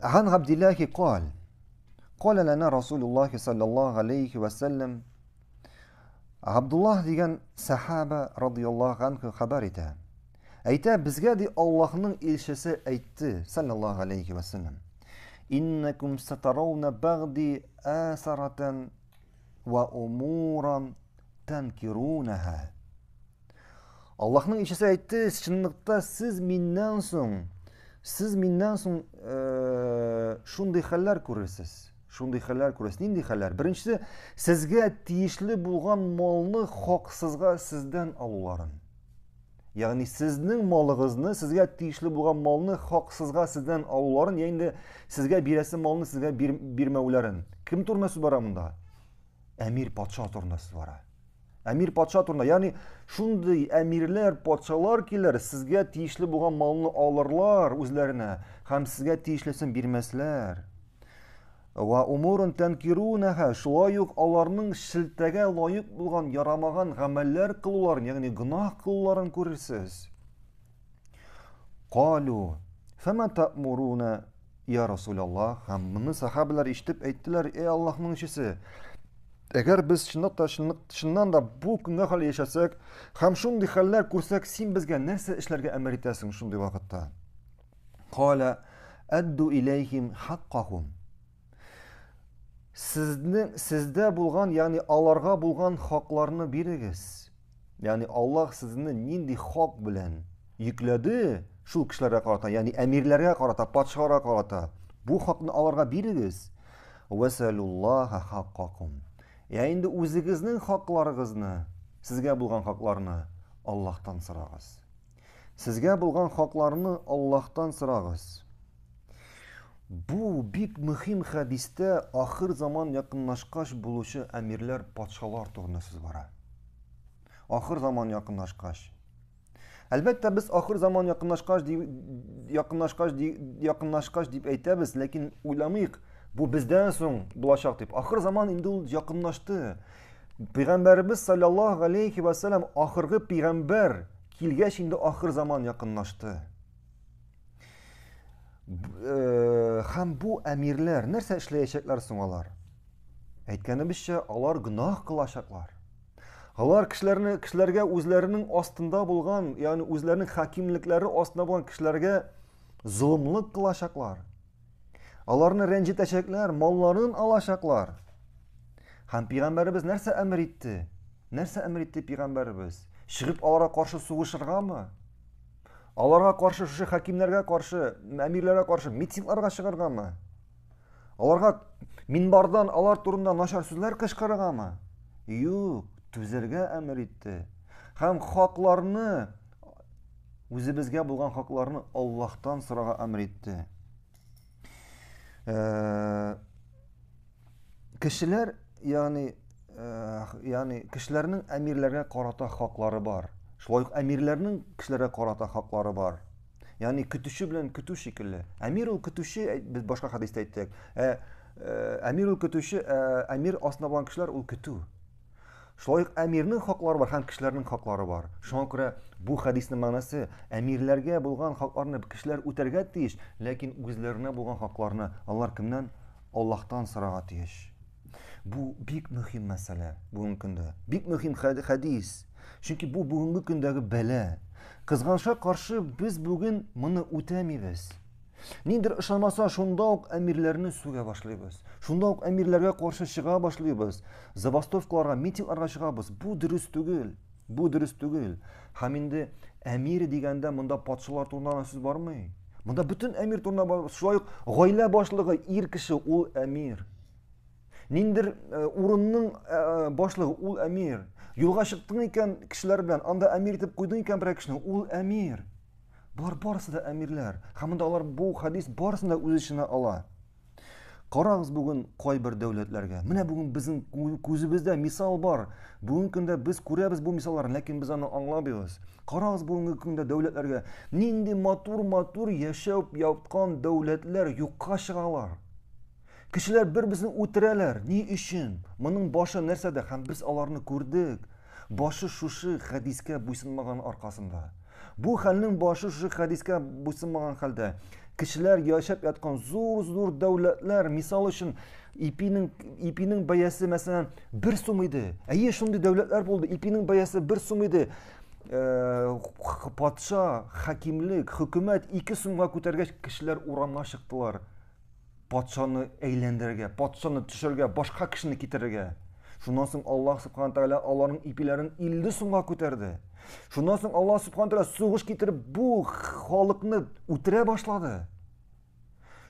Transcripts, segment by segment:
Ан Габдиллахи кал. Кала лана Расулуллах саллаллаху алейхи ва саллям. Габдуллах дигән сахаба радияллаху анху хәбәр итә. Әйтә, безгә ди Аллаһның илчесе әйтте, саллаллаху алейхи ва саллям. Иннакум сатарауна багди асаратан ва умуран танкирунаха. Аллаһның илчесе әйтте, чынлыкта сез миннән соң, сез миннән соң э, шундый хәлләр күрерсез. Шундый хәлләр күрерсез. Нинди хәлләр? Беренчесе, сезгә тиешле булган малны хаксызга сездән алуларын. Ягъни сезнең малыгызны, сезгә тиешле булган малны хаксызга сездән алуларын, я инде сезгә бирәсе малны сезгә бир, бирмәүләрен. Кем турында сүз бара монда? Әмир патша турында сүз бара. Әмир патша турында, ягъни шундый әмирләр, патшалар килер, сезгә тиешле булган малны алырлар үзләренә һәм сезгә тиешлесен бирмәсләр. Ва умурун танкирунаха, шулай ук аларның шелтәгә лаек булган ярамаган гамәлләр кылуларын, ягъни гөнаһ кылуларын күрерсез. Калу, фама та'муруна я Расулаллах, һәм моны сахабалар ишетеп әйттеләр, эй Аллаһның илчесе, әгәр без чынлап та чыннан да бу көнгә хәл яшәсәк һәм шундый хәлләр күрсәк, син безгә нәрсә эшләргә әмер итәсең шундый вакытта? Кала адду иләйхим хаккахум. Сезнең сездә булган, ягъни аларга булган хакларны бирегез. Ягъни Аллаһ сезне нинди хак белән йөкләде шул кешеләргә карата, ягъни әмирләргә карата, патшаларга карата, бу хакны аларга бирегез. Вәсәлуллаһа хаккакум. Я инде үзегезнең хакларыгызны, сезгә булган хакларны Аллаһтан сорагыз. Сезгә булган хакларны Аллаһтан сорагыз. Бу бик мөһим хәдистә ахыр заман якынлашкач булучы әмирләр, патшалар турында сүз бара. Ахыр заман якынлашкач. Әлбәттә, без ахыр заман якынлашкач дип якынлашкач якынлашкач дип әйтәбез, ләкин уйламыйк, бу бездән соң булачак дип. Ахыр заман инде ул якынлашты. Пәйгамбәребез саллаллаһу алейхи ва саллям ахыргы пәйгамбәр килгәч инде ахыр заман якынлашты. Э, һәм бу әмирләр нәрсә эшләячәкләр соң алар? Әйткәнебезчә, алар гөнаһ кылачаклар. Алар кешеләрне кешеләргә үзләренең астында булган, ягъни үзләренең хакимлекләре астында булган кешеләргә золымлык кылачаклар. Аларны рәнҗетәчәкләр, малларын алачаклар. Һәм пәйгамбәребез нәрсә әмер итте? Нәрсә әмер итте пәйгамбәребез? Чыгып аларга каршы сугышыргамы? Аларга каршы, шушы хакимнәргә каршы, әмирләргә каршы митингларга чыгаргамы? Аларга минбардан алар турында начар сүзләр кычкырыргамы? Юк, түзәргә әмер итте. Һәм хакларны, үзебезгә булган хакларны Аллаһтан сорарга әмер итте. Э, кешеләр, ягъни, э, ягъни кешеләрнең әмирләргә карата хаклары бар. Шулай ук әмирләрнең кешеләргә карата хаклары бар. Ягъни көтүче белән көтү шикелле. Әмир ул көтүче, без башка хәдистә әйттек. Ә, э, әмир ул көтүче, ә, әмир астында булган кешеләр ул көтү. Шулай ук әмирнең хаклары бар һәм кешеләрнең хаклары бар. Шуңа күрә бу хәдиснең мәгънәсе әмирләргә булган хакларны кешеләр үтәргә тиеш, ләкин үзләренә булган хакларны алар кемнән? Аллаһтан сорарга тиеш. Бу бик мөһим мәсьәлә бүгенге көндә. Бик мөһим хәдис. Чөнки бу бүгенге көндәге бәла. Кызганычка каршы без бүген моны үтәмибез. Ниндер ышанмаса, шунда ук әмирләрне сүгә башлыйбыз. Шунда ук әмирләргә каршы чыга башлыйбыз. Забастовкаларга, митингларга чыгабыз. Бу дөрес түгел. Бу дөрес түгел. Һәм инде әмир дигәндә монда патшалар турында гына сүз бармый. Монда бөтен әмир турында бар. Шулай ук гаилә башлыгы ир кеше ул әмир. Ниндер э, урынның э, башлыгы ул әмир. Юлга чыктың икән кешеләр белән, анда әмир итеп куйдың икән берәр кешене, ул әмир. Болар барысы да әмирләр. Һәм монда алар бу хадис барысын да үз эченә ала. Карагыз бүген кайбер дәүләтләргә. Менә бүген безнең күзебездә мисал бар. Бүгенге көндә без күрәбез бу мисалларны, ләкин без аны аңламыйбыз. Карагыз бүгенге көндә дәүләтләргә. Нинди матур-матур яшәү яткан дәүләтләр юкка чыгалар. Кешеләр бер-берсен үтерәләр. Ни өчен? Моның башы нәрсәдә? Һәм без аларны күрдек. Башы шушы хәдискә буйсынмаган аркасында. Бу хәлнең башы шушы хәдискә буйсынмаган хәлдә. Кешеләр яшәп яткан зур-зур дәүләтләр, мисал өчен, ипинең ипинең бәясе мәсәлән 1 сум иде. Әйе, шундый дәүләтләр булды. Ипинең бәясе 1 сум иде. Э, патша, хакимлек, хөкүмәт 2 сумга күтәргәч, кешеләр урамга чыктылар. Патшаны әйләндерергә, патшаны төшерергә, башка кешене китерергә. Шуннан соң Аллаһ субхана тәгалә аларның ипиләрен 50 сумга күтәрде. Шуннан соң Аллаһ субхана тәгалә сугыш китереп бу халыкны үтерә башлады.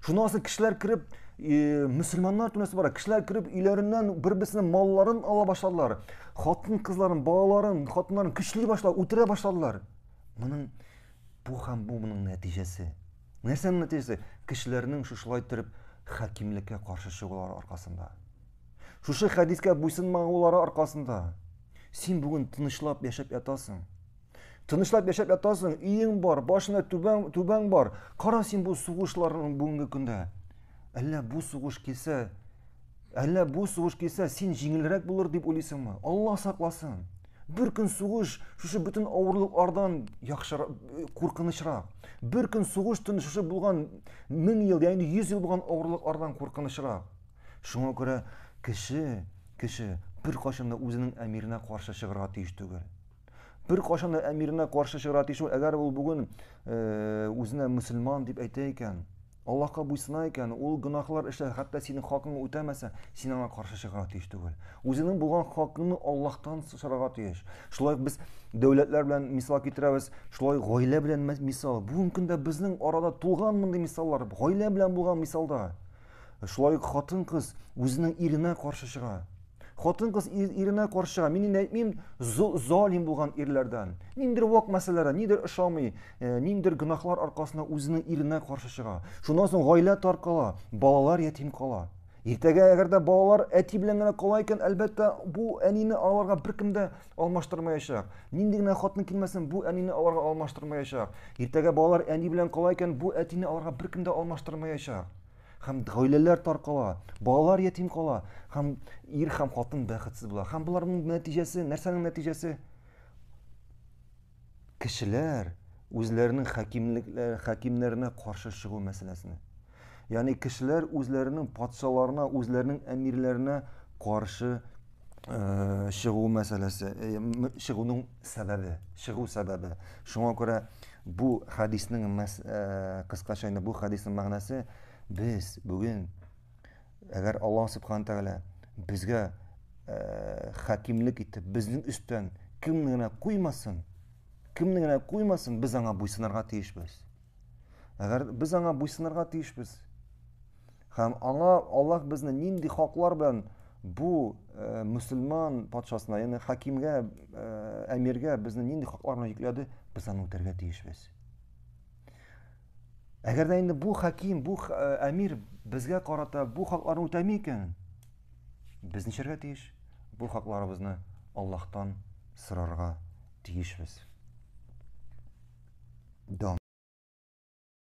Шуннан соң кешеләр кереп, э, мөселманнар түнәсе бара, кешеләр кереп өйләреннән бер-берсенең малларын ала башладылар. Хатын-кызларын, балаларын, хатыннарын көчли башладылар, үтерә башладылар. Моның бу һәм бу моның нәтиҗәсе. Нәрсәнең нәтиҗәсе? Кешеләрнең шушылай иттереп хакимлеккә каршы чыгулары аркасында. Шушы хәдискә буйсынмаулары аркасында. Син бүген тынычлап яшәп ятасың. Тынычлап яшәп ятасың, өең бар, башыңда түбәң, түбәң бар. Кара син бу сугышларның бүгенге көндә. Әллә бу сугыш килсә, Әллә бу сугыш килсә, син җиңелрәк булыр дип уйлыйсыңмы? Алла сакласын. Бер көн сугыш шушы бөтен авырлыклардан яхшырак, куркынычрак. Бер көн сугыш төн шушы булган мең ел, ягъни йөз ел булган авырлыклардан куркынычрак. Шуңа күрә кеше, кеше бер кайчан да үзенең әмиренә каршы чыгарга тиеш түгел. Бер кайчан да әмиренә каршы чыгарга тиеш түгел. Әгәр ул бүген э, үзенә мөселман дип әйтә икән, Аллаһка буйсына икән, ул гөнаһлар эшләсә, хәтта синең хакыңны үтәмәсә, син аңа каршы чыгарга тиеш түгел. Үзеңнең булган хакыңны Аллаһтан сорарга тиеш. Шулай ук без дәүләтләр белән мисал китерәбез, шулай гаилә белән мисал. Бүгенге көндә безнең арада тулган мондый мисаллар, гаилә белән булган мисалда. Шулай ук хатын-кыз үзенең иренә каршы чыга. Хатын-кыз иренә каршы чыга. Мин инде әйтмим залим булган ирләрдән. Ниндидер вак мәсьәләләр, нидер ошамый, э, ниндидер гөнаһлар аркасында үзенең иренә каршы чыга. Шуннан соң гаилә таркала, балалар ятим кала. Иртәгә әгәр дә балалар әти белән генә кала икән, әлбәттә, бу әнине аларга беркем дә алмаштырмаячак. Нинди генә хатын килмәсен, бу әнине аларга алмаштырмаячак. Иртәгә балалар әни белән кала икән, бу әтине аларга беркем дә алмаштырмаячак. Һәм гаиләләр таркала, балалар ятим кала, һәм ир һәм хатын бәхетсез була. Һәм боларның нәтиҗәсе, нәрсәнең нәтиҗәсе? Кешеләр үзләренең хакимлекләре, хакимнәренә каршы чыгу мәсьәләсенә. Ягъни кешеләр үзләренең патшаларына, үзләренең әмирләренә каршы э, чыгу мәсьәләсе, э, чыгуның сәбәбе, чыгу сәбәбе. Шуңа күрә бу хәдиснең э, кыскача инде бу хәдиснең мәгънәсе без бүген әгәр Аллаһ субхана тәгалә безгә хакимлек итеп, безнең өстән кемне генә куймасын, кемне генә куймасын, без аңа буйсынырга тиешбез. Әгәр без аңа буйсынырга тиешбез. Һәм аңа Аллаһ безне нинди хаклар белән бу э, мөселман патшасына, ягъни хакимгә, э, әмиргә безне нинди хаклар белән йөкләде, без аны үтәргә тиешбез. Әгәр дә инде бу хаким, бу э, әмир безгә карата бу хакларны үтәми икән, без нишләргә тиеш? Бу хакларыбызны Аллаһтан сорарга тиешбез. Дәвам.